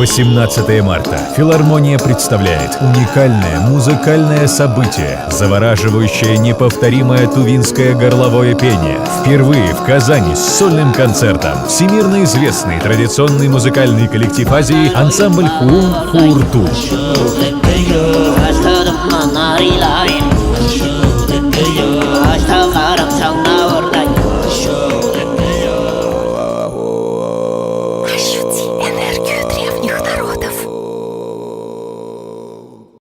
18 марта. Филармония представляет уникальное музыкальное событие, завораживающее неповторимое тувинское горловое пение. Впервые в Казани с сольным концертом всемирно известный традиционный музыкальный коллектив Азии ансамбль Хуун Хуурту.